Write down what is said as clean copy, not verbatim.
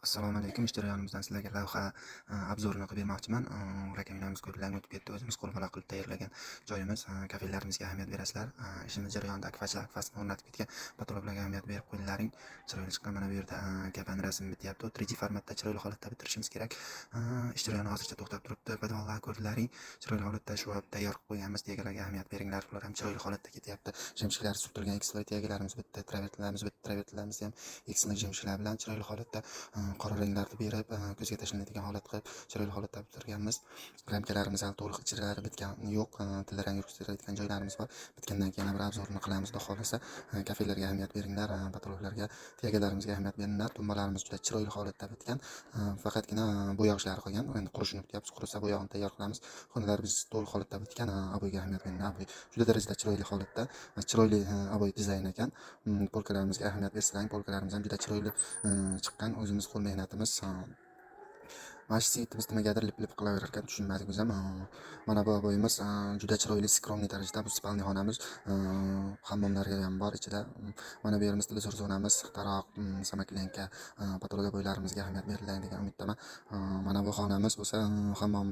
Assalomu alaykum. Ish jarayonimizdan sizlarga lavha обзор ini qilib bermoqchiman. Rakamlarimiz ko'plarni o'tib ketdi. O'zimiz qo'l bola qilib tayyorlagan joyimiz. Kafellarimizga ahamiyat berasizlar. Ishimiz jarayonida akfachilar akfasini o'rnatib ketgan потолок larga ahamiyat berib qo'yinglaring. Chiroyli chiqqan. Mana bu yerda kafani rasmi bityapti. 3D formatda chiroyli holatda bitirishimiz kerak. Ish jarayoni hozircha to'xtab turibdi. Podvallar ko'rdilaring. Chiroyli holatda shu tayyor qilib qo'yganmiz. Tiyagalarga ahamiyat beringlar. Ular ham chiroyli holatda ketyapti. Shimshiklar surtilgan X-ray tiyagalarimiz bitta, travertlarimiz bitta, travertlarimiz ham X-ray shimshiklar bilan chiroyli holatda qora ranglarni berib, ko'zga tashlanadigan holat qilib, chiroyli holatda bitirganmiz. Ramkalarimiz hali to'liq ichlari bitgani yo'q. Tilla rang yurgizadigan joylarimiz bor. Bitgandan keyin yana bir обзор ini qilamiz, xudo xohlasa. Kafelarga ahamiyat beringlar, потолок larga, tiyagalarimiizga ahamiyat beringlar. Tumbalarimiz juda chiroyli holatda bitgan. Faqatgina bo'yoq ishlari qolgan. Endi qurishini kutyapmiz. Qurisa, bo'yog'ini tayyor qilamiz. Xonalarimiz to'liq holatda bitgan. Обой ga ahamiyat beringlar. Обой juda darajada chiroyli holatda, chiroyli обой dizayn ekan. Полка larimizga ahamiyat bersalaring, полка larimiz ham juda chiroyli chiqqan. O'zimiz qo'l mehnatimiz. Mana shu yigitimiz nimagadir lip lip qilaverar ekan, tushunmadik biz ham. Mana bu обой imiz juda chiroyli, скромный tarzda. Bu спальный xonamiz, hammomlari ham bor ichida. Mana bu yerimiz televizor zonamiz, taroq, самоклейка, потолок обой larimizga ahamiyat beriladi degan umiddaman. Mana bu xonamiz bo'lsa, hammomimiz.